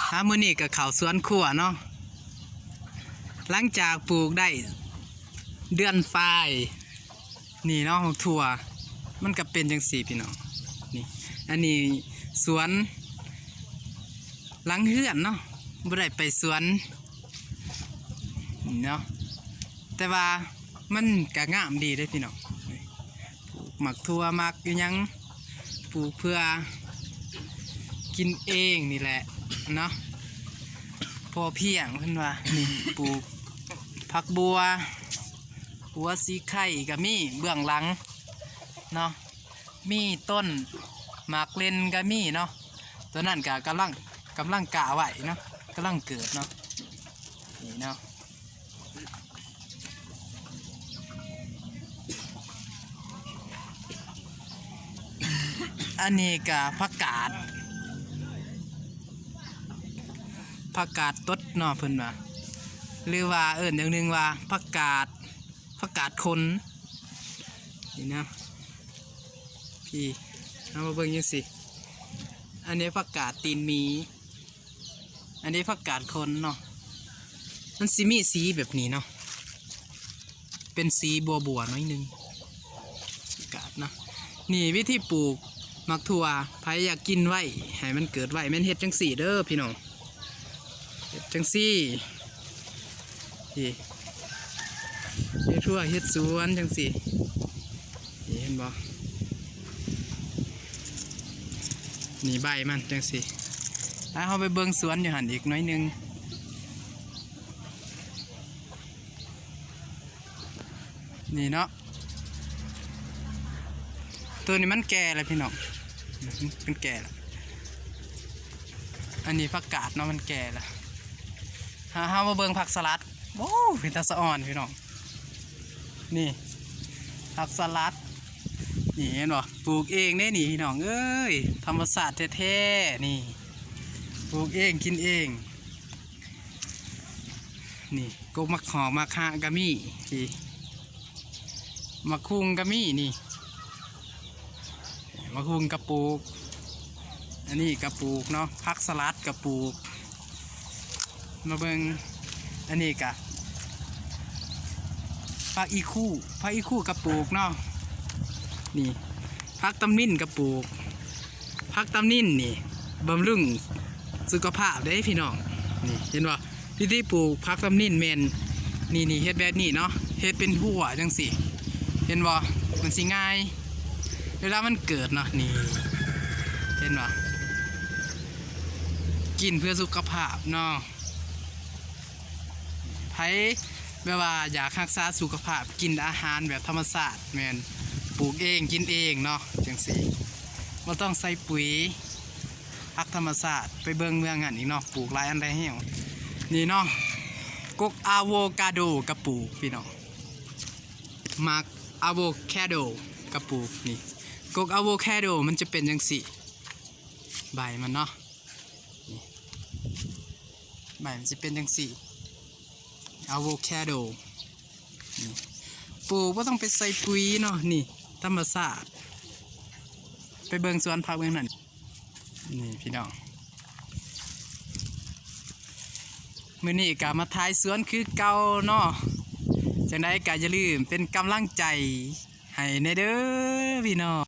ອ່າ ມື້ນີ້ກໍເຂົ້າສວນຄົວເນາະ ຫຼັງຈາກປູກໄດ້ເດືອນປາຍນີ້ເນາະ ໝາກຖົ່ວ ມັນກໍເປັນຈັ່ງຊີ້ພີ່ນ້ອງ. ນີ້ ອັນນີ້ສວນຫຼັງເຮືອນເນາະ ບໍ່ໄດ້ໄປສວນນີ້ເນາະ ແຕ່ວ່າ ມັນກະງາມດີເດ້ພີ່ນ້ອງ. ນີ້ ປູກໝາກຖົ່ວ ໝາກອີ່ຫຍັງ ປູກເພື່ອກິນເອງນີ້ແຫຼະເນາະ ພໍພຽງເພິ່ນວ່າ. ນີ້ ປູກຜັກບົ່ວ ຫົວສີໄຄກະມີເບື້ອງຫຼັງເນາະ ມີຕົ້ນໝາກເລັ່ນກະມີເນາະ. ໂຕນັ້ນກະກຳລັງ ກຳລັງກະໄວ້ເນາະ ກຳລັງເກີດເນາະ ນີ້ເນາະ. ອັນນີ້ກະຜັກກາດ ຜັກກາດຕົດເນາະເພິ່ນວ່າ ຫຼືວ່າເອີ້ນຢ່າງໜຶ່ງວ່າຜັກກາດ ຜັກກາດຂົນ ນີ້ນະ ພີ່ ເຮົາມາເບິ່ງຈັ່ງຊີ້ ອັນນີ້ຜັກກາດຕີນໝີ ອັນນີ້ຜັກກາດຂົນເນາະ ມັນຊິມີສີແບບນີ້ເນາະ ເປັນສີບົວໆ ໜ້ອຍໜຶ່ງ ອາກາດເນາະ. ນີ້ວິທີປູກໝາກຖົ່ວ ໃຜຢາກກິນໄວ ໃຫ້ມັນເກີດໄວ ແມ່ນເຮັດຈັ່ງຊີ້ເດີພີ່ນ້ອງ ເຮັດຈັ່ງຊີ້ ນີ້ ເຮັດຮົ້ວເຮັດສວນຈັ່ງຊີ້ ນີ້ເຫັນບໍ່ ນີ້ໃບມັນຈັ່ງຊີ້. ແລ້ວເຮົາໄປເບິ່ງສວນຢູ່ຫັ້ນອີກໜ້ອຍໜຶ່ງ ນີ້ເນາະ ໂຕນີ້ມັນແກ່ແລ້ວພີ່ນ້ອງ ມັນແກ່ແລ້ວ. ອັນນີ້ຜັກກາດເນາະ ມັນແກ່ແລ້ວ. ເຮົາ ເຮົາມາເບິ່ງຜັກສະຫຼັດ ໂອ້ ເປັນຕາສະອອນພີ່ນ້ອງ. ນີ້ ຜັກສະຫຼັດ ນີ້ເຫັນບໍ່ ປູກເອງເດ້ນີ້ພີ່ນ້ອງເອີຍ ທຳມະຊາດແທ້ໆ ນີ້ ປູກເອງກິນເອງ. ນີ້ ກົກໝາກຫອກໝາກຫາກະມີ ນີ້ ໝາກຫຸ່ງກະມີນີ້ ໝາກຫຸ່ງກະປູກ ອັນນີ້ກະປູກເນາະ ຜັກສະຫຼັດກະປູກ. ມາເບິ່ງ ອັນນີ້ກະຜັກອີຄູ ຜັກອີຄູກະປູກເນາະ. ນີ້ ຜັກຕຳນິນກະປູກ ຜັກຕຳນິນນີ້ບຳລຸງສຸຂະພາບເດ້ພີ່ນ້ອງ. ນີ້ເຫັນບໍ່ ວິທີປູກຜັກຕຳນິນແມ່ນ ນີ້ ນີ້ເຮັດແບບນີ້ເນາະ ເຮັດເປັນຮົ້ວຈັ່ງຊີ້ ເຫັນບໍ່ ມັນຊິງ່າຍ ເວລາມັນເກີດເນາະ. ນີ້ ເຫັນບໍ່ ກິນເພື່ອສຸຂະພາບເນາະ. ໃຜແບບວ່າຢາກຮັກສາສຸຂະພາບ ກິນອາຫານແບບທຳມະຊາດ ແມ່ນປູກເອງກິນເອງເນາະ ຈັ່ງຊີ້ ບໍ່ຕ້ອງໃສ່ປຸຍ ຜັກທຳມະຊາດ. ໄປເບິ່ງເມືອງຫັ້ນອີກເນາະ ປູກຫຼາຍອັນຫຼາຍແນວ. ນີ້ເນາະ ກົກອາໂວຄາໂດກະປູກພີ່ນ້ອງ ໝາກອາໂວຄາໂດກະປູກ. ນີ້ ກົກອາໂວຄາໂດມັນຈະເປັນຈັ່ງຊີ້ ໃບມັນເນາະ ນີ້ ໃບມັນຊິເປັນຈັ່ງຊີ້ ອາໂວຄາໂດ ນີ້ ປູກບໍ່ຕ້ອງໄປໃສ່ປຸຍເນາະ ນີ້ ທຳມະຊາດ. ໄປເບິ່ງສວນຜັກເບິ່ງນັ້ນ ນີ້ພີ່ນ້ອງ ມື້ນີ້ກະມາຖ່າຍສວນຄືເກົ່າເນາະ. ຈັ່ງໃດກະຢ່າລືມເປັນກຳລັງໃຈໃຫ້ແດ່ເດີພີ່ນ້ອງ.